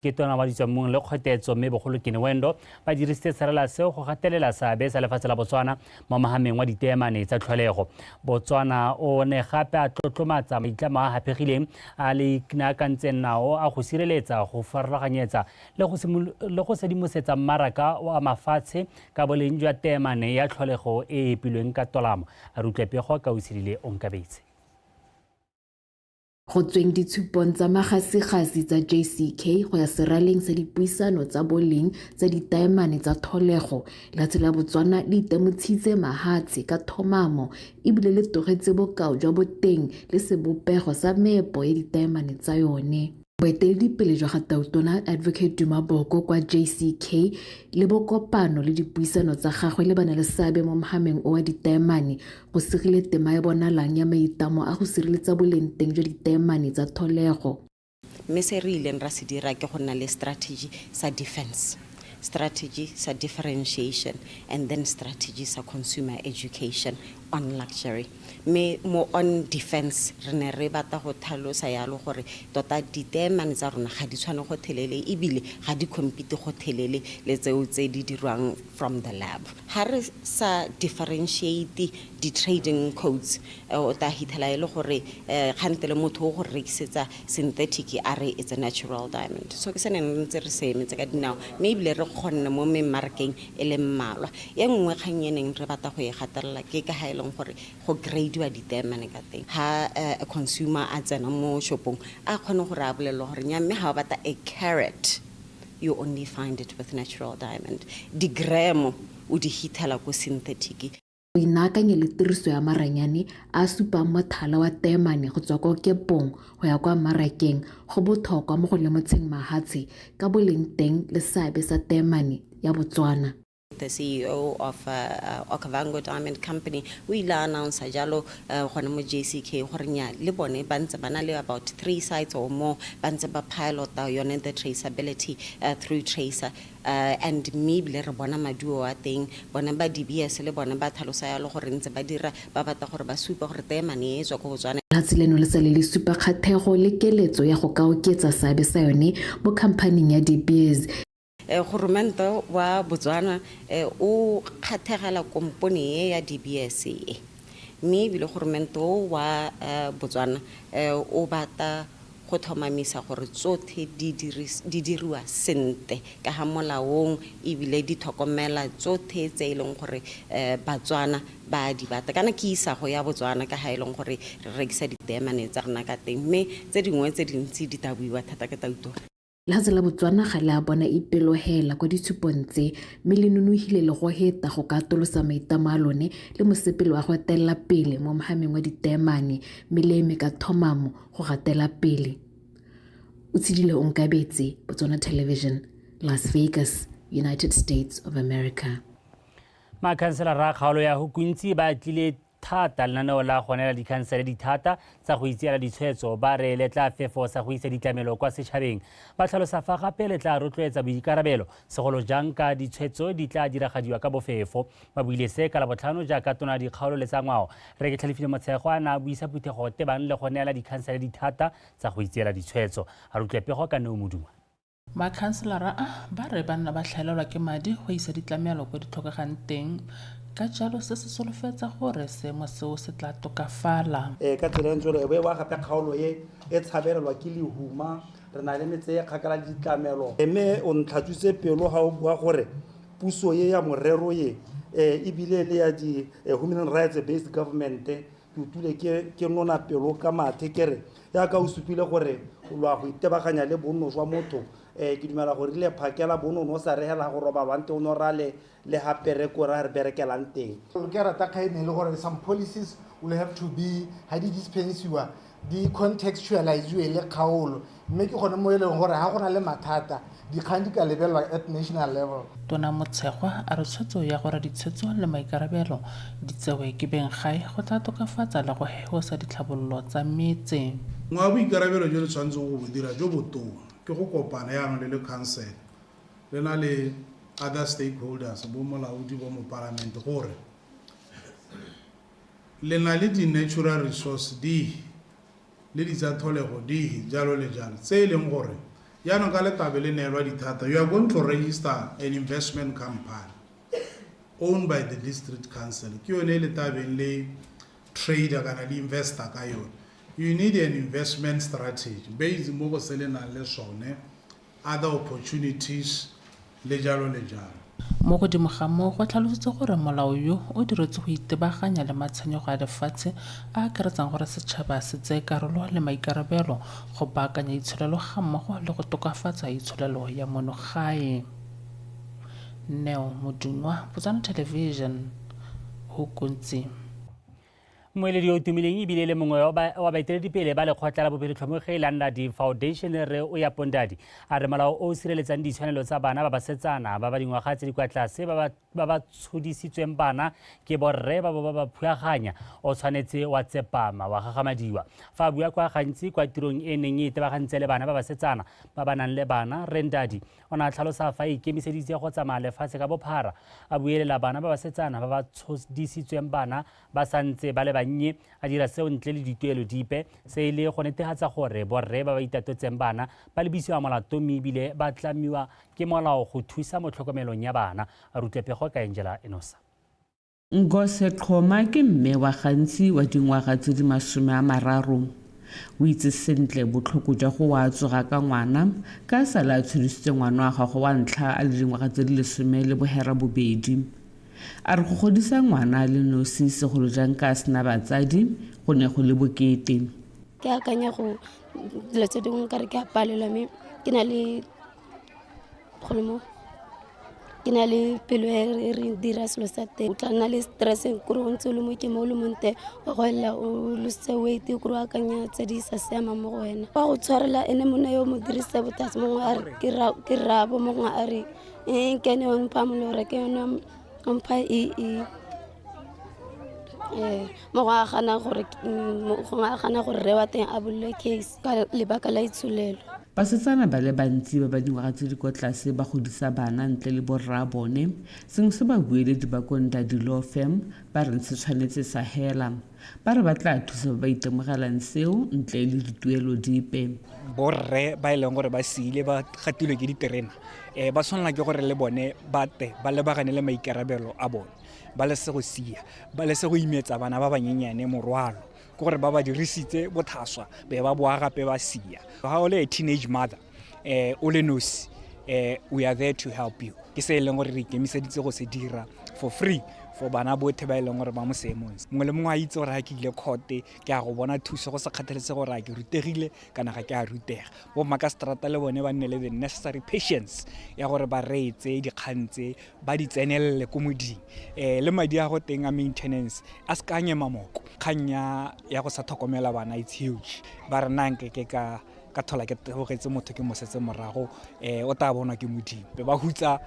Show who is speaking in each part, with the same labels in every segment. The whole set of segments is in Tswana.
Speaker 1: Ke tona wa ditswammung le kgotetso mme bogolo Kene Wendo ba dirisitse serala seo go gatelela seabe sa lefatshe la Botswana mo mahameng wa diteemane tsa tlholego. Botswana o ne gape a tlotlomatsa maitlamo a haphegileng a le iknaakantseng nao a go sireletsa, go farologanyetsa le go sedimosetsa mmaraka wa mafatshe ka boleng jwa teemane ya tlholego e e epilweng ka tolamo. A re utlwe pego ka Otshidile Onkabetse.
Speaker 2: Go tsweng ditshupong tsa magasigasi tsa JCK go ya seraleng sa dipuisano tsa boleng tsa ditaemane tsa tholego, lefatshe la Botswana le itemotshitse mahatshe ka thomamo ebile le togetse bokao jwa boteng le sebopego sa meepo ya ditaemane tsa yone. Boeteledipele jwa ga Tautona Advocate Duma Boko kwa JCK le bokopano le dipuisano tsa gagwe le banaleseabe mo mohameng o wa ditaemane go segile tema e bonalang ya maitlamo a go sireletsa boleng teng jwa ditaemane tsa tholego.
Speaker 3: Mme se re ileng ra se dira ke go nna le strategy sa defense, strategy sa differentiation and then strategy sa consumer education on luxury. Mme mo on defense re ne re batla go tlhalosa yalo gore tota diteemane tsa rona ga di tshwane gothelele ebile ga di compete gothelele le tseo tse di dirwang from the lab. Ga re sa differentiate di-trading codes, o tla hitlhela e le gore kgantele motho o go rekisetsa synthetic a re it's a natural diamond. So ke se ne re ntse re se emetse ka dinao, mme ebile re kgonne mo memmarakeng e le mmalwa. E nngwe kgang e neng re batla go e gatelela ke ka ga e leng gore go gradiwa diteemane ka teng. Ha a consumer a tsena mo shopong a kgone gore a bolelele gore nya mme ga o batla a carat, you only find it with natural diamond. Di-gram o di hithela ko synthetic.
Speaker 2: Go inaakanya le tiriso ya maranyane a a supang mothala wa teemane go tswa kwa kepong go ya kwa mmarakeng go botlhokwa mo go lemotsheng mahatshe ka boleng teng le seabe sa teemane ya Botswana.
Speaker 3: The CEO of Okavango Diamond Company o ile a announce jalo gone mo JCK gore nya le bone ba ntse ba na le about 3 sites or more ba ntse ba pilota yone the traceability through tracer, and mme ebile re bona maduo a teng. Bone ba DBS le bone ba tlhalosa yalo gore ntse ba dira, ba batla gore ba supe gore teemane e tswa ko Botswana.
Speaker 2: Lefatshe leno le sale le supa kgathego le keletso ya go ka oketsa seabe sa yone mo khamphaning ya De Beers.
Speaker 3: Goromente wa Botswana o kgathegela kompone e ya DBS e, mme ebile goromente o wa Botswana o batla go tlhomamisa gore tsothe di diriwa sentle ka ga molaong ebile di tlhokomela tsothe tse e leng gore Batswana ba di batla. Kana ke isago ya Botswana ka ga e leng gore re rekisa diteemane tsa rona ka teng, mme tse dingwe tse dintsi di tla buiwa thata ke Tautona.
Speaker 2: Lefatshe la Botswana ga le a bona ipelo hela kwa ditshupong tse, mme le nonogile le go heta go ka atolosa maitlamo a lone le mosepele wa go etelela pele mo mohameng wa diteemane, mme le eme ka thomamo go gatela pele. O tshedile Onkabetse, Botswana Television, Las Vegas, United States of America.
Speaker 1: Makhanselara a kgaolo ya Hukuntsi ba tlile thata lenaneo la go neela dikhansele dithata tsa go itseela ditshwetso, ba re le tla fefosa go isa ditlamelo kwa setšhabeng. Ba tlhalosa fa gape le tla rotloetsa boikarabelo, segolo jang ka ditshwetso di tla diragadiwa ka bofefo. Ba buile se ka Labotlhano jaaka tona dikgaolo le tsa ngwao Re ke Tlhalefile Motshego a ne a buisa phuthego tebang le go neela dikhansele dithata tsa go itseela ditshwetso. A re utlwe pego ka Neo Moduma.
Speaker 4: Makhanselara a ba re ba nna ba tlhaelelwa ke madi go isa ditlamelo ko di tlhokegang teng, ka jalo se se solofetsa gore seemo seo se tla tokafala.
Speaker 5: Ka tsela e ntse jalo, e bo e wa gape kgaolo e e tshabelelwa ke lehuma, re na le metse e kgakala le ditlamelo. Mme o ntlhatswitse pelo ga o bua gore puso e ya morero e, ebile e le ya di human rights based government, ke utlwile ke nona pelo ka mathe ke re jaaka o supile gore lwa go itebaganya le bonno jwa motho, ke dumela gore rile phakela bonno o sa regela go robalwang teng o no rale le ga pereko ra re berekelang teng.
Speaker 6: Ke rata kgang e le gore some policies will have to be ga di dispensiwa di contextualiziwe le kgaolo, mme ke gone mo e leng gore ga go na le mathata dikgang di ka lebelelwa at national level.
Speaker 4: Tona Motshegwa a re tshwetso ya gore ditshwetso le maikarabelo di tsewe ke beng gae go tla tokafatsa le go hehosa ditlhabololo tsa metse.
Speaker 7: Nngwe ya boikarabelo jo le tshwanetseng go bo dira jo botona ke go kopana jaanong le le council le na le other stakeholders, bo molaodi, bo mopalamente gore le na le di-natural resource dihe le di tsa tlholego dihe jalo le jalo tse e leng gore Jaanong ka letabe le neelwa dithata, you are going to register an investment company owned by the district council. Ke yone e le tabeng le trader kana le investor ka yone. You need an investment strategy based mo go se le nang le sone, other opportunities le jalo le jalo.
Speaker 4: Mo godimo ga moo, go tlhalositswe gore molao yo o diretswe go itebaganya le matshwenyego a lefatshe a akaretsang gore setšhaba se tseye karolo le maikarabelo go baakanya itsholelo gammogo le go tokafatsa itsholelo ya mono gae. Neo Modungwa, Botswana Television, Hukuntsi.
Speaker 1: Mmueledi yo o tumileng ebile le mongwe wa baeteledipele ba lekgotla la bobelotlhomogi la Ndadi Foundation re o ya Pondadi a re molao o o sireletsang ditshwanelo tsa bana ba basetsana ba ba dingwaga tse di kwa tlase ba ba tshodisitsweng bana ke borre ba bo ba ba phuaganya o tshwanetse wa tsepama wa gagamadiwa. Fa a bua kwa gantsi kwa tirong e neng e itebagantse le bana ba basetsana ba ba nang le bana, Rre Ndadi o ne a tlhalosa fa a ikemiseditse go tsamaya lefatshe ka bophara a buelela bana ba basetsana ba ba tshodisitsweng bana ba santse ba le bannye, a dira seo ntle le dituelo dipe, se e le go netefatsa gore borre ba ba itatotseng bana ba lebisiwa molato mme ebile ba tlamiwa ke molao go thusa mo tlhokomelong ya bana. A rutle pego ka Angela Enosa.
Speaker 8: Ngose Qhoma ke mme wa gantsi wa dingwaga tse di 30. O itse sentle botlhoko jwa go wa tsoga ka ngwana ka a sale a tshodisitse ngwana wa gagwe wa ntlha a le dingwaga tse di 18. A re go godisa ngwana a le nosi segolo jang ka a sena batsadi go ne go le bokete.
Speaker 9: Ke akanya go dilo tse dingwe nkare ke a palelwa mme ke na le golo mo ke na le pelo e re dira selo sa teng. O tla nna le stress kore o ntse o le mo ke mo o le monte wa go elela o lositse weight kore o akanya tse di sa siamang mo go wena. Wa go tshwarela ene monna yo mo dirisa botlhaswa, mongwe a re ke rraabo, mongwe a re ke ene o mpha molora, ke ene o mpha e mongwe a gana gore gongwe a gana gore rre wa teng a bolole case ka lebaka la itsholelo.
Speaker 8: Basetsana ba le bantsi ba ba dingwaga tse di kwa tlase ba godisa bana ntle le borra bone, sengwe se babueledi ba ko Ndadi Law Firm ba reng se tshwanetse sa hela. Ba re ba tla thusa ba ba itemogelang seo ntle le dituelo dipe.
Speaker 10: Borre ba e leng gore ba siile ba gatilwe ke diterena, ba tshwanela ke gore le bone ba tle ba lebagane le maikarabelo a bone, ba lese go sia, ba lese go imetsa bana ba banyenyane morwalo, ke gore ba ba dirisitse bothaswa be ba boa gape ba sia. Ga o le a teenage mother, o le nosi, we are there to help you. Ke se e leng gore re ikemiseditse go se dira for free for bana botlhe ba e leng gore ba mo seemong. Mongwe le mongwe a itse gore ga ke ile court ke a go bona thuso go sa kgathaletse gore a ke rutegile kana ga ke a rutega. Bo makaseterata le bone ba nne le the necessary patience ya gore ba reetse dikgang tse ba di tsenelele ko moding. Le madi a go teng a maintenance a se ka nyema moko. Kgang ya go sa tlhokomela bana it's huge. Ba re nna nke ke ka thola ke tabogetse motho ke mo setse morago, o tla bonwa ke modimo. Be ba hutsa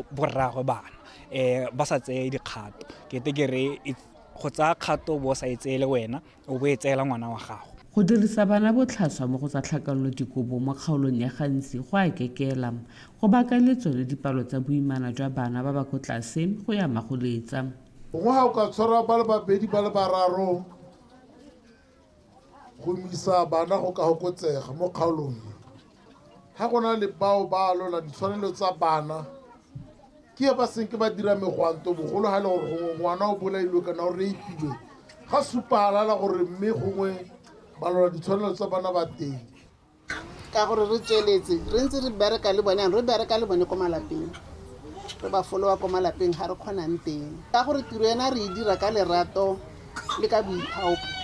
Speaker 10: borraagwe bana, ba sa tseye dikgato. Ke te ke re go tsaya kgato bo sa e tseye le wena, o bo e tseela ngwana wa gago.
Speaker 8: Go dirisa bana botlhaswa mo go tsa tlhakanelo dikobo mo kgaolong ya Gantsi go a kekela, go baka le tsone dipalo tsa boimana jwa bana ba ba ko tlase go ya magoletsa.
Speaker 6: Gongwe ga o ka tshwara ba le babedi ba le bararo go misa bana go ka fokotsega mo kgaolong e. Ga go na le bao ba lwela ditshwanelo tsa bana, ke ba senke ba dira megwanto bogolo ga e le gore gongwe ngwana o bolailwe kana o rape-ilwe, ga supagala gore mme gongwe ba lwela ditshwanelo tsa bana ba teng.
Speaker 11: Ka gore re tsweletse re ntse re bereka le bone, re bereka le bone ko malapeng, re ba followa ko malapeng ga re kgonang teng. Ka gore tiro ena re e dira ka lerato le ka boithaopo,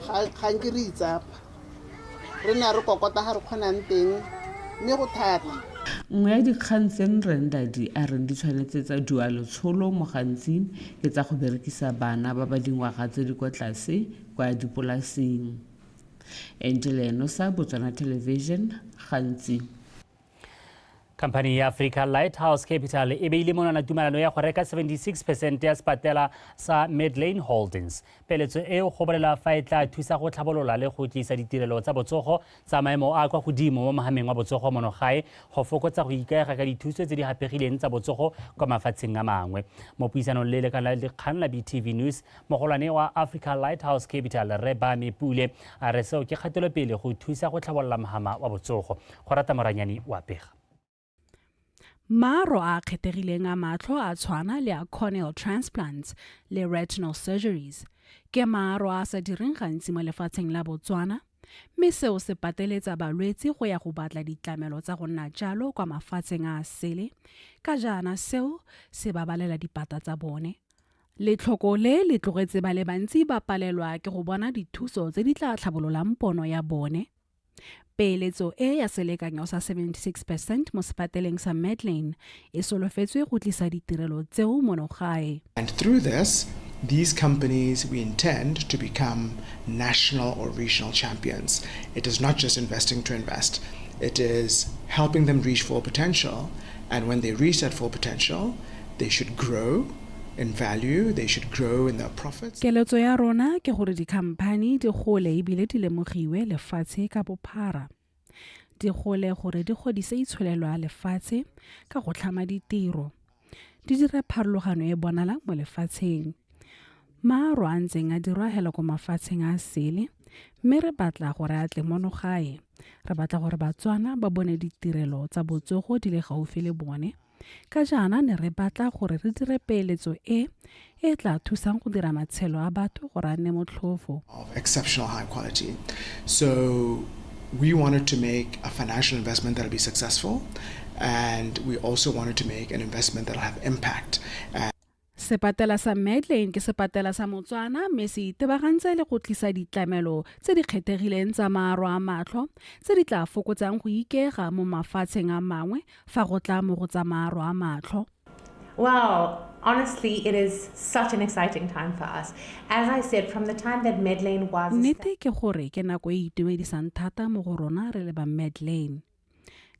Speaker 11: ga nke re itsapa, re nna re kokota ga re kgonang teng, mme go thata.
Speaker 8: Nngwe ya dikgang tse Nrendadi a reng di tshwanetse tsa dua letsholo mo gantsi ke tsa go berekisa bana ba ba dingwaga tse di kwa tlase kwa dipolaseng. Angela Enosa, Botswana Television, Gantsi.
Speaker 1: Khamphani ya Africa Lighthouse Capital e beile monwana tumalano ya go reka 76% ya sepatela sa Medlane Holdings. Peeletso eo go bolela fa e tla thusa go tlhabolola le go tlisa ditirelo tsa botsogo tsa maemo a kwa godimo mo mohameng wa botsogo mono gae, go fokotsa go ikaega ka dithuso tse di hapegileng tsa botsogo kwa mafatsheng a mangwe. Mo puisanong le lekala la dikgang la BTV News, mogolwane wa Africa Lighthouse Capital Rre Bame Pule a re seo ke kgatelopele go thusa go tlhabolola mohama wa botsogo. Go rata Moranyane wa pega.
Speaker 12: Maaro a a kgethegileng a matlho a tshwana le a corneal transplants le retinal surgeries. Ke maaro a a sa direng gantsi mo lefatsheng la Botswana, mme seo se pateletsa balwetse go ya go batla ditlamelo tsa go nna jalo kwa mafatsheng a a sele, ka jaana seo se babalela dipata tsa bone. Letlhoko le le tlogetse ba le bantsi ba palelwa ke go bona dithuso tse di tla tlhabololang pono ya bone. Peeletso e ya selekanyo sa 76 percent mo sepateleng sa Medlane e solofetswe go tlisa ditirelo tseo mono gae.
Speaker 13: And through this, these companies we intend to become national or regional champions. It is not just investing to invest. It is helping them reach full potential. And when they reach that full potential, they should grow in value, they should grow in their profits.
Speaker 12: Keletso ya rona ke gore dikhamphani di gole ebile di lemogiwe lefatshe ka bophara. Di gole gore di godise itsholelo ya lefatshe ka go tlhama ditiro. Di dire pharologano e bonalang mo lefatsheng. Maaro a ntseng a dirwa hela ko mafatsheng a sele, mme re batla gore a tle mono gae. Re batla gore Batswana ba bone ditirelo tsa botsogo di le gaufi le bone. Ka jaana ne re batla gore re dire peeletso e e tla thusang go dira matshelo a batho gore a nne motlhofo.
Speaker 13: Of exceptional high quality. So we wanted to make a financial investment that'll be successful, and we also wanted to make an investment that'll have impact.
Speaker 12: Sepatela sa Medlane ke sepatela sa Motswana mme se itebagantse le go tlisa ditlamelo tse di kgethegileng tsa maaro a matlho tse di tla fokotsang go ikega mo mafatsheng a mangwe fa go tla mo go tsa maaro a matlho.
Speaker 14: Well, honestly, it is such an exciting time for us. As I said, from the time that Medlane was
Speaker 12: Nnete ke gore ke nako e itumedisang thata mo go rona re le ba Medlane.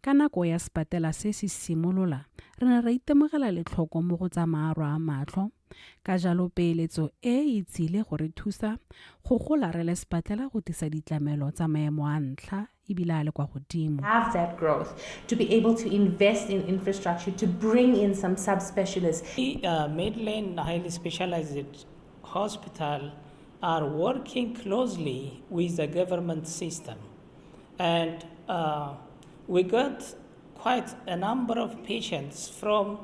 Speaker 12: Ka nako ya sepatela se se simolola, re ne ra itemogela letlhoko mo go tsa maaro a matlho. Ka jalo peeletso e e tsile go re thusa go gola re le sepatela go tlisa ditlamelo tsa maemo a ntlha ebile a le kwa godimo.
Speaker 14: Have that growth, to be able to invest in infrastructure, to bring in some subspecialists.
Speaker 15: The Medlane Highly Specialized Hospital are working closely with the government system. And we got quite a number of patients from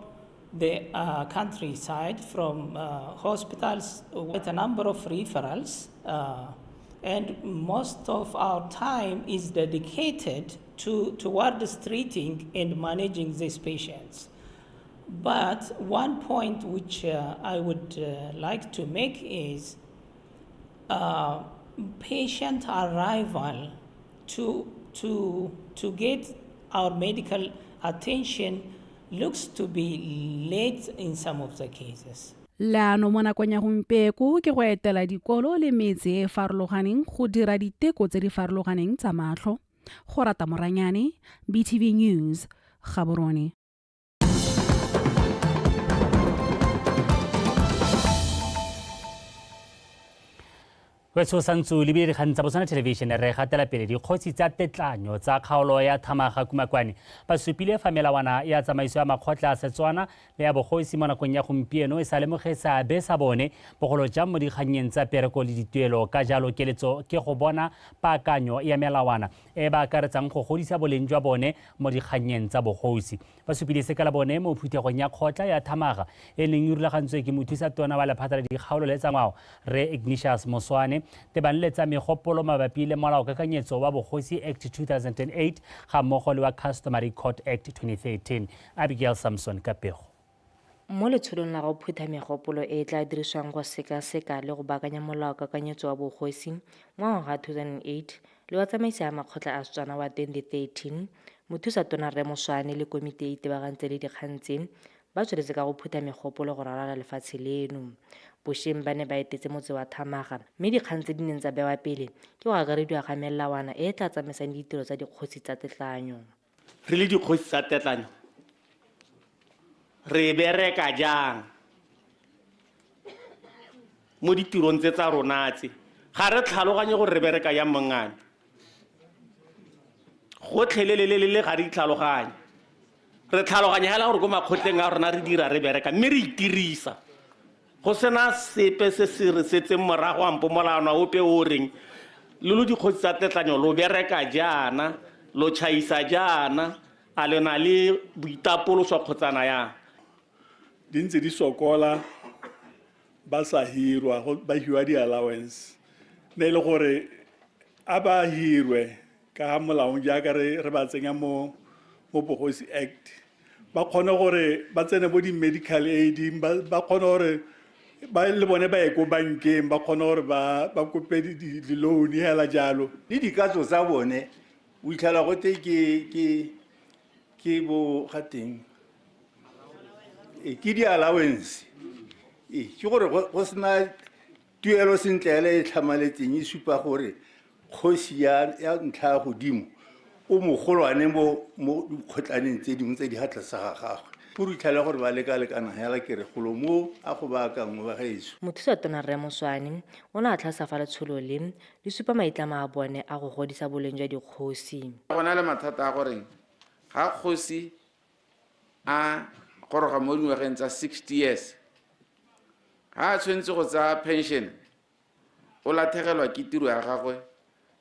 Speaker 15: the countryside, from hospitals, with a number of referrals. And most of our time is dedicated towards treating and managing these patients. But one point which I would like to make is patient arrival to get our medical attention looks to be late in some of the cases.
Speaker 12: Leano mo nakong ya gompieko ke go etela dikolo le metse e e farologaneng go dira diteko tse di farologaneng tsa matlho. Go rata Moranyane, BTV News, Gaborone.
Speaker 1: Wetso santse o lebile dikgang tsa Botswana Television, re gatela pele. Dikgosi tsa tetlanyo tsa kgaolo ya Thamaga Kumakwane ba supile fa melawana ya tsamaiso ya makgotla a Setswana le ya bogosi mo nakong ya gompieno e sa lemoge seabe sa bone, bogolo jang mo dikgannyeng tsa pereko le dituelo. Ka jalo keletso ke go bona paakanyo ya melawana e ba akaretsang go godisa boleng jwa bone mo dikgannyeng tsa bogosi. Ba supile se ka la bone mo phuthegong ya kgotla ya Thamaga e neng e rulagantswe ke mothusa tona wa lephata la dikgaolo le tsa ngwao, Rre Ignatius Moswane, tebang le tsa megopolo mabapi le molaokakanyetso wa Bogosi Act 2008 ga mmogo le wa Customary Court Act 2013. Abigail Samson ka pego.
Speaker 16: Mo letsholong la go phutha megopolo e e tla dirisiwang go sekaseka le go baakanya molaokakanyetso wa bogosi wa ngwaga 2008 le wa tsamaiso ya makgotla a Setswana wa 2013, mothusa tona Rre Moswane le komiti e itebagantse le dikgang tse ba tsweletse ka go phutha megopolo go ralala lefatshe leno. Bošeng ba ne ba etetse motse wa Thamaga, mme dikgang tse di neng tsa bewa pele ke go akarediwa ga melawana e e tla tsamaisang ditiro tsa dikgosi tsa tetlanyo.
Speaker 17: Re le dikgosi tsa tetlanyo Re bereka jang mo ditirong tse tsa rona tse? Ga re tlhaloganye gore re bereka jang, mongame. Gotlhelelelele ga re itlhaloganye. Re tlhaloganya hela gore ko makgotleng a rona re dira, re bereka, mme re itirisa go sena sepe se se re setseng morago ampo molawana ope o reng le lo dikgosi tsa tetlanyo lo bereka jaana, lo tšhaisa jaana, a le na le boitapoloso kgotsana yang.
Speaker 18: Di ntse di sokola, ba sa hirwa, ba hiwa di-allowance. Ne e le gore a ba hirwe ka ga molaong jaaka re ba tsenya mo Bogosi Act, ba kgone gore ba tsene bo di-medical aid, ba kgone gore ba le bone ba ye ko bankeng, ba kgone gore ba kope di-loan hela jalo.
Speaker 19: Le dikatso tsa bone o itlhela gote ke bo ga teng ke di-allowance, ke gore go sena tuelo sentle hela e tlhamaletseng e supa gore kgosi ya ntlha ya godimo o mogolwane mo dikgotlaneng tse dingwe tse di ga tlase ga gagwe. Go itlhela gore ba leka-lekana hela, ke re golo mo a go baakangwe ba gaetsho.
Speaker 16: Mothusa tona Rre Moswaane o ne a tlhalosa fa letsholo le le supa maitlamo a bone a go godisa boleng jwa dikgosi.
Speaker 20: Go na le mathata a gore ga kgosi a goroga mo dingwageng tsa 60 years, ga a tshwanetse go tsaya pension, o latlhegelwa ke tiro ya gagwe,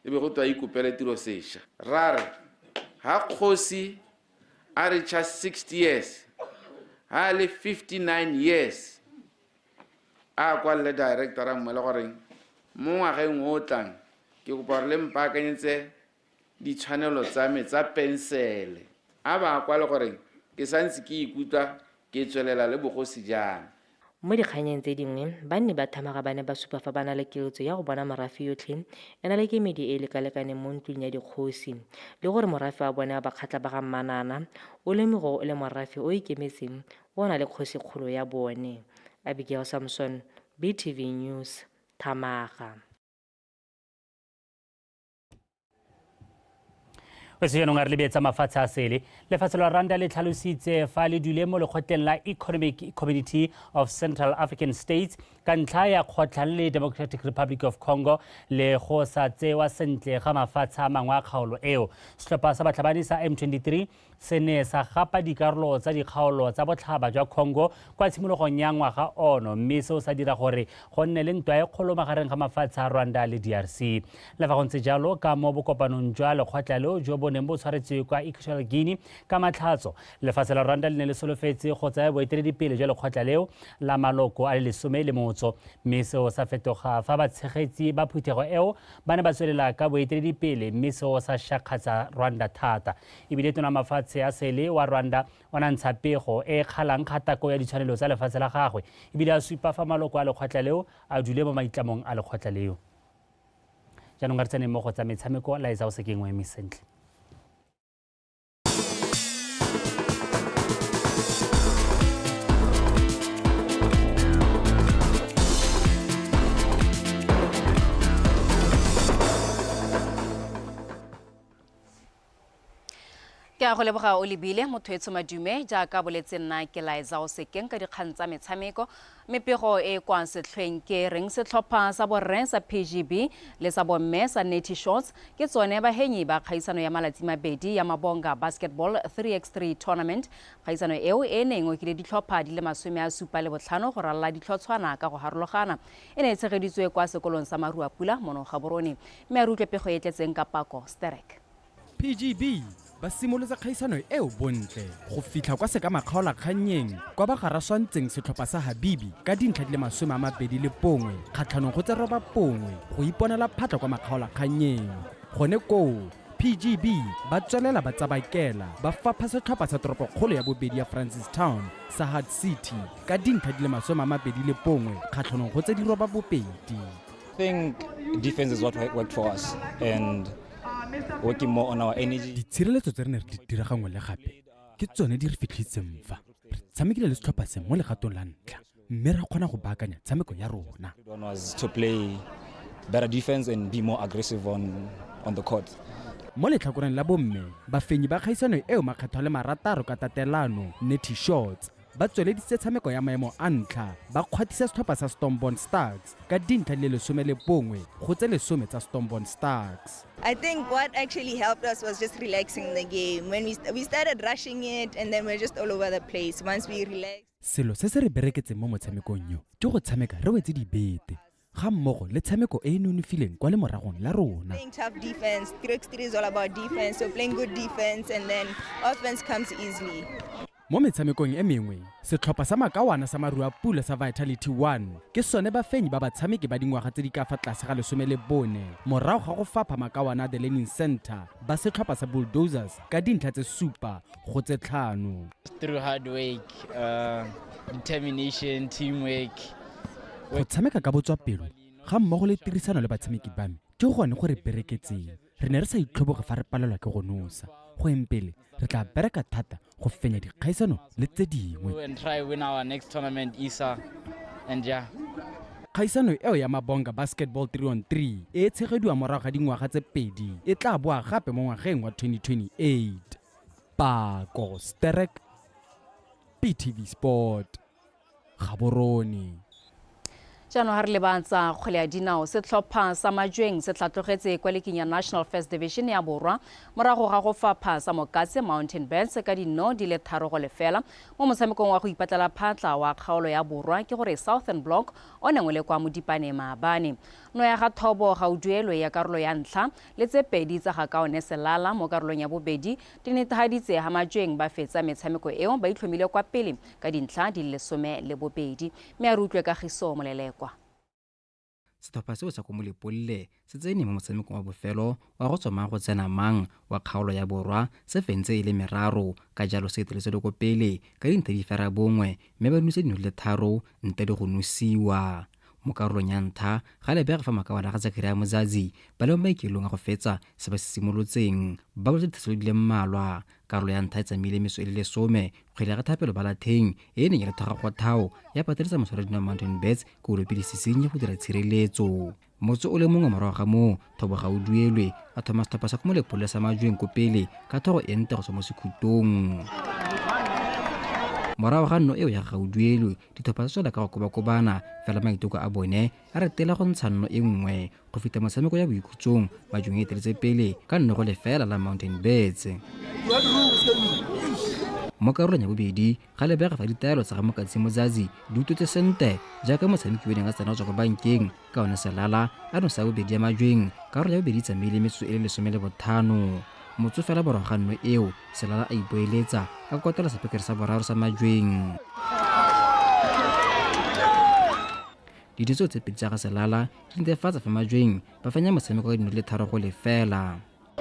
Speaker 20: e be go twe a ikopele tiro sešwa. Ra re ga kgosi a reacha 60 years, ga a le 59 years, a kwalele director mongwe le goreng mo ngwageng o tlang ke kopa gore le mpaakanyetse ditshwanelo tsa me tsa pensele, a ba kwale gore ke santse ke ikutlwa ke tswelela le bogosi jang.
Speaker 16: Mo dikganyeng tse dingwe, banni ba Thamaga ba ne ba supa fa ba na le keletso ya go bona morafe yotlhe e na le kemedi e e lekalekaneng mo ntlong ya dikgosi, le gore morafe wa bone wa Bakgatla ba ga Mmanana o lemoge o le morafe o ikemetseng o na le kgosikgolo ya bone. Abigail Samson, BTV News, Thamaga.
Speaker 1: Go jaanong a re lebetsa mafatshe a sele. Lefatshe la Rwanda le tlhalositse fa le dule mo lekgotleng la Economic Community of Central African States ka ntlha ya kgotlhang le Democratic Republic of Congo le go sa tsewa sentle ga mafatshe a mangwe a kgaolo eo. Setlhopha sa batlhabani sa M23 se ne sa gapa dikarolo tsa dikgaolo tsa botlhaba jwa Congo kwa tshimologong ya ngwaga ono, mme seo sa dira gore go nne le ntwa e kgolo magareng ga mafatshe a Rwanda le DRC. Le fa go ntse jalo, ka mo bokopanong jwa lekgotla leo jo bo neng bo tshwaretswe kwa Equatorial Guinea ka Matlhatso, lefatshe la Rwanda le ne le solofetse go tsaya boeteledipele jwa lekgotla leo la maloko a le 13, mme seo sa fetoga fa batshegetsi ba phuthego eo ba ne ba tswelela ka boeteledipele, mme seo sa shakgatsa Rwanda thata. Ebile tona mafatshe a sele wa Rwanda o na ntsha pego e e kgalang kgatako ya ditshwanelo tsa lefatshe la gagwe, ebile a supa fa maloko a lekgotla leo a dule mo maitlamong a lekgotla leo. Jaanong a re tseneng mo go tsa metshameko. Laetsa o se kengwe eme sentle.
Speaker 21: Ke a go leboga o lebile motho etsho madume. Jaaka boletse, nna ke Laetsa o sekeng ka dikgang tsa metshameko. Mepego e kwa setlhweng ke reng setlhopha sa borre sa PGB le sa bomme sa Neti Shots ke tsone bahenyi ba kgaisano ya malatsi mabedi ya Mabonga Basketball 3x3 Tournament. Kgaisano eo e neng okile ditlhopha di le 75 go ralala ditlhotshwana ka go harologana e ne e tshegeditswe kwa sekolong sa Maruapula mono Gaborone, mme a re utlwe pego e tletseng ka Pako Sterek.
Speaker 22: PGB ba simolotse kgaisano eo bontle go fitlha kwa sekamakgaolakgannyeng kwa ba garaswantseng setlhopha sa Habibi ka dintlha di le 21 kgatlhanong go tse 9 go iponela phatlha kwa makgaolakgannyeng. Gone koo PGB ba tswelela ba tsabakela, ba fapha setlhopha sa toropokgolo ya bobedi ya Francistown sa Hard City ka dintlha di le 21 kgatlhanong go tse di 8.
Speaker 23: Think defense is what worked for us and working more on our energy.
Speaker 22: Ditshireletso tse re ne re di dira gangwe le gape ke tsone di re fitlhitseng fa. Re tshamekile le setlhopha se mo legatong la ntlha, mme ra kgona go baakanya tshameko ya rona.
Speaker 23: One was to play better defense and be more aggressive on the court.
Speaker 22: Mo letlhakoreng la bomme, bafenyi ba kgaisano eo makgetho a le 6 ka tatelano, Neti Shots, ba tsweleditse tshameko ya maemo a ntlha ba kgwathisa setlhopha sa Stormborn Stars ka dintlha di le 11 go tse 10 tsa Stormborn Stars.
Speaker 2: I think what actually helped us was just relaxing the game. When we started rushing it, and then we're just all over the place. Once we relax.
Speaker 22: Selo se se re bereketseng mo motshamekong yo ke go tshameka re wetse dibete ga mmogo le tshameko e e nonofileng kwa lemoragong la rona.
Speaker 2: Playing tough defense, 3x3 is all about defense, so playing good defense and then offense comes easily.
Speaker 22: Mo metshamekong e mengwe, setlhopha sa makawana sa maru a pula sa Vitality 1 ke sone bafenyi ba batshameki ba dingwaga tse di ka fa tlase ga 14 morago ga go fapha makawana a The Learning Centre ba setlhopha sa Bulldozers ka dintlha tse 7 go tse 5.
Speaker 3: Through hard work, determination, teamwork.
Speaker 22: Go tshameka ka botswapelo ga mmogo le tirisano le batshameki ba me ke gone go re bereketseng. Re ne re sa itlhoboge fa re palelwa ke go nosa. Go eng pele re tla bereka thata go fenya dikgaisano le tse dingwe.
Speaker 3: And try win our next tournament, ISA, and yeah.
Speaker 22: Kgaisano eo ya Mabonga Basketball 3-on-3 e tshegediwa morago ga dingwaga tse 2 e tla boa gape mo ngwageng wa 2028. Pako Sterek, BTV Sport, Gaborone.
Speaker 21: Jaanong ga re lebantsa kgwele ya dinao, setlhopha sa Majweng se tlhatlogetse kwa leking ya National First Division ya Borwa morago ga go fapha sa Mokatse Mountain Birds ka dino di le 3-0 mo motshamekong wa go ipatlela phatla wa kgaolo ya Borwa ke gore Southern Block o neng o le kwa Modipane maabane. No ya ga Thobo ga o duelwe ya karolo ya ntlha le tse 2 tsa ga Kaone Selala mo karolong ya bobedi di netehaditse ha Majweng ba fetsa metshameko eo ba itlhomile kwa pele ka dintlha di le 12. Mme a re utlwe Kagiso Molelekwa.
Speaker 5: Setlhopha seo sa ko Molepolole se tsene mo motshamekong wa bofelo wa go tswa go tsena mang wa kgaolo ya Borwa se fentse e le 3, ka jalo se eteletse le ko pele ka dintlha di 9 mme ba nose dino di le 3 ntle le go nosiwa. Mo karolong ya ntlha ga lebega fa makawana ga Zakaria Mozazi ba le mo maikelong a go fetsa se ba se simolotseng ba boletse dithaselo di le mmalwa. Karolo ya ntlha e tsamaile metso e le 10, kgwele ya ga Thapelo Balatheng e e neng e le thoga go thao ya pateletsa motshwaradino wa Mountain Birds ke o lopile sesenyi go dira tshireletso. Motse o le mongwe morago ga moo, Thobo ga o duelwe a thoma setlhopha sa ko Molepolole sa Majweng ko pele ka thogo e ntle go tswa mo sekhutong. Morago ga nno eo ya ga o duelwe, ditlhopha tsa tswela ka go kobakobana fela maiteko a bone a re tela go ntsha nno e nngwe go feta motshameko ya boikhutsong. Majweng e eteletse pele ka 0-0 la Mountain Birds. Mo karolong ya bobedi ga lebega fa ditaelo tsa ga Mokatsi Mozazi di utlwetse sentle jaaka motshameki o neng a tsena go tswa ko bankeng ka one Selala a nosa bobedi ya Majweng. Karolo ya bobedi e tsamaile metsotso e le 15. Motso fela morago ga nno eo, Selala a ipoeletsa a kotela sepekere sa boraro sa Majweng. Ditso tse 2 tsa ga Selala di netefatsa fa Majweng ba fenya motshameko ka dino di le 3-0.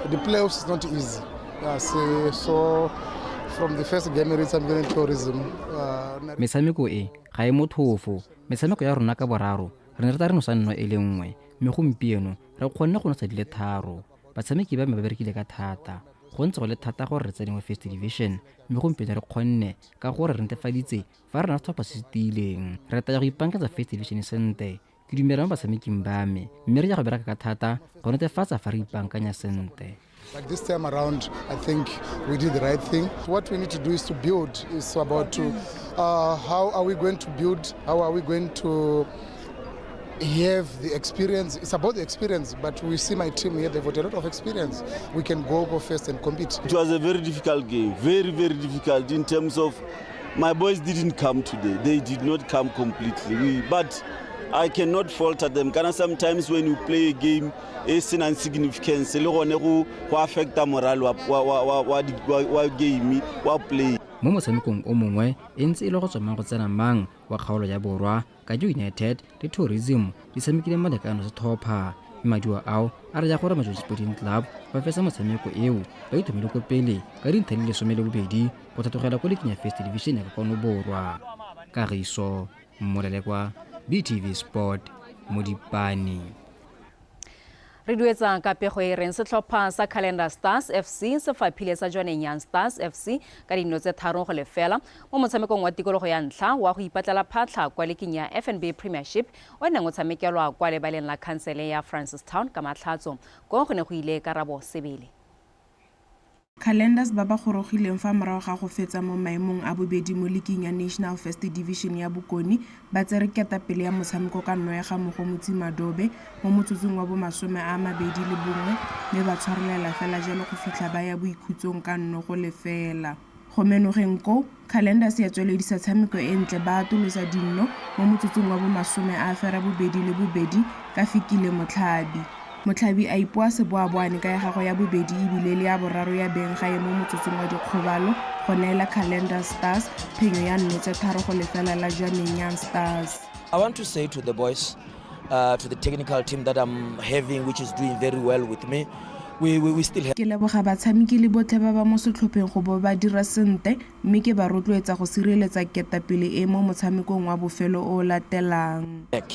Speaker 6: The playoffs is not easy. So from the first game it's tourism.
Speaker 5: Metshameko e ga e mothofo. Metshameko ya rona ka boraro re ne re tla re nosa nno e le nngwe, mme gompieno re kgonne go nosa di le 3. Batshameki ba me ba berekile ka thata. Go ntse go le thata gore re tsene mo First Division, mme gompieno re kgonne ka gore re netefaditse fa re na setlhopha se se tiileng. Re tla ya go ipaakanyetsa First Division sentle. Ke dumela mo batshameking ba me, mme re ya go bereka ka thata go netefatsa fa re ipaakanya sentle.
Speaker 6: Like this time around, I think we did the right thing. What we need to do is to build. It's about to, how are we going to build? How are we going to have the experience? It's about the experience, but we see my team here, they've got a lot of experience. We can go first and compete.
Speaker 24: It was a very difficult game, very, very difficult in terms of my boys didn't come today. They did not come completely. But I cannot falter them. Kana sometimes when you play a game, it's an insignificance. Le gone go affect the morale wa game, wa play.
Speaker 5: Mo motshamekong o mongwe e ntse e le go tswa go tsena mang wa kgaolo ya Borwa, Kajo United le Tourism di tshamekile malekano setlhopha. Mme maduo ao a re ya gore Majweng Sporting Club ba fetsa motshameko eo ba ithomile ko pele ka dintlha di le 12 go tlhatlogela ko leking ya First Division ya Kokwano Borwa. Kagiso Molelekwa, BTV Sport, Modipane.
Speaker 21: Re duetsa ka pego e reng setlhopha sa Calendar Stars FC se faphile sa Jwaneng Young Stars FC ka dino tse 3-0 mo motshamekong wa tikologo ya ntlha wa go ipatlela phatlha kwa leking ya FNB Premiership o neng o tshamekelwa kwa lebaleng la khansele ya Francistown ka Matlhatso. Ko go ne go ile Karabo Sebele.
Speaker 4: Highlanders ba ba gorogileng fa morago ga go fetsa mo maemong a bobedi mo liking ya National First Division ya Bokone ba tsere ketapele ya motshameko ka nno ya ga Mogomotsi Madobe mo motsotsong wa bo 21 mme ba tshwarelela fela jalo go fitlha ba ya boikhutsong ka 0-0. Go menogeng koo, Highlanders ya tsweledisa tshameko e ntle ba atolosa dinno mo motsotsong wa bo 82 ka Fikile Motlhabi. Motlhabi a ipoa seboaboane ka ya gagwe ya bobedi ebile le ya boraro ya beng gae mo motsotsong wa dikgobalo go neela Highlanders Stars phenyo ya 3-0 la Jwaneng Young Stars.
Speaker 7: I want to say to the boys, to the technical team that I'm having, which is doing very well with me, we still have
Speaker 4: Ke leboga batshameki le botlhe ba ba mo setlhopheng go bo ba dira sentle mme ke ba rotloetsa go sireletsa ketapele e mo motshamekong wa bofelo o o latelang.
Speaker 7: Back.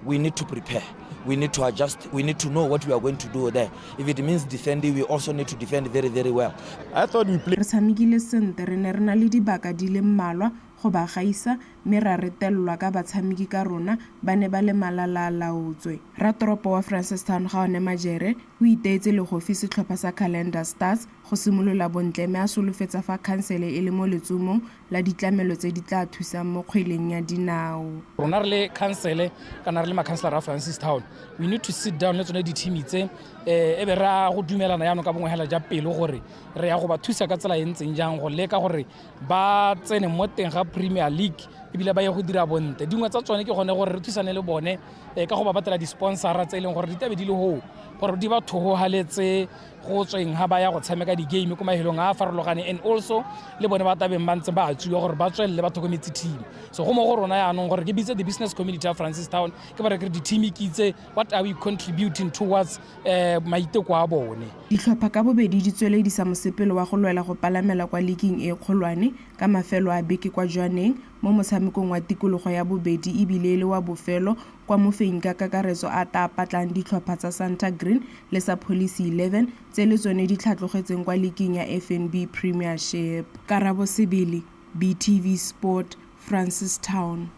Speaker 7: We need to prepare. We need to adjust. We need to know what we are going to do there. If it means defending, we also need to defend very, very well.
Speaker 9: I thought we played.
Speaker 4: Re tshamekile sentle, re ne re na le dibaka di le mmalwa go ba gaisa mme ra retelelwa ka batshameki ka rona ba ne ba le malala-a-laotswe. Ratoropo wa Francistown Gaone Majere o iteetse legofi setlhopha sa Highlanders Stars go simolola bontle mme a solofetsa fa khansele e le mo letsomong la ditlamelo tse di tla thusang mo kgweleng ya dinao.
Speaker 10: Rona re le khansele kana re le makhanselara a Francistown, we need to sit down le tsone di-team tse, e be re a go dumelana jaanong ka bongwe hela ja pelo gore re ya go ba thusa ka tsela e ntseng jang go leka gore ba tsene mo teng ga Premier League ebile ba ye go dira bontle. Dingwe tsa tsone ke gone gore re thusane le bone ka go ba batlela di-sponsora tse e leng gore di tlabe di le hoo gore di ba thohohaletse go tsweng ha ba ya go tshameka di-game ko mafelong a a farologaneng, and also le bone ba tabeng ba ntse ba tsuwa gore ba tswelele ba tlhokometse team. So go mo go rona yaanong gore ke bitse the business community ya Francistown, ke ba re ke re di-team ke itse what are we contributing towards maiteko a bone.
Speaker 4: Ditlhopha ka bobedi di tsweledisa mosepele wa go lwela go palamela kwa liking e kgolwane ka mafelo a beke kwa Jwaneng mo motshamekong wa tikologo ya bobedi ebile e le wa bofelo kwa mofenyi ka kakaretso a tla patlang ditlhopha tsa Santa Green le sa Police 11 tse le tsone di tlhatlogetseng kwa liking ya FNB Premiership. Karabo Sebele, BTV Sport, Francistown.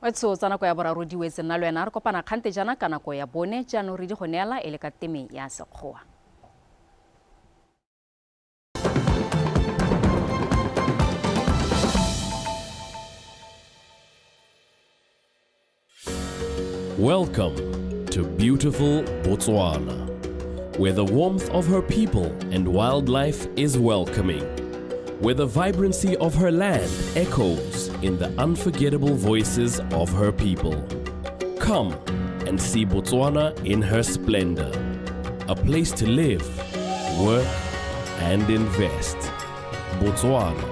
Speaker 21: Wetso tsa nako ya boraro di wetse, nna le wena re kopana kgante jaana ka nako ya bone, jaanong re di go neela e le ka teme ya Sekgowa.
Speaker 25: Welcome to beautiful Botswana, where the warmth of her people and wildlife is welcoming, where the vibrancy of her land echoes in the unforgettable voices of her people. Come and see Botswana in her splendor, a place to live, work, and invest. Botswana.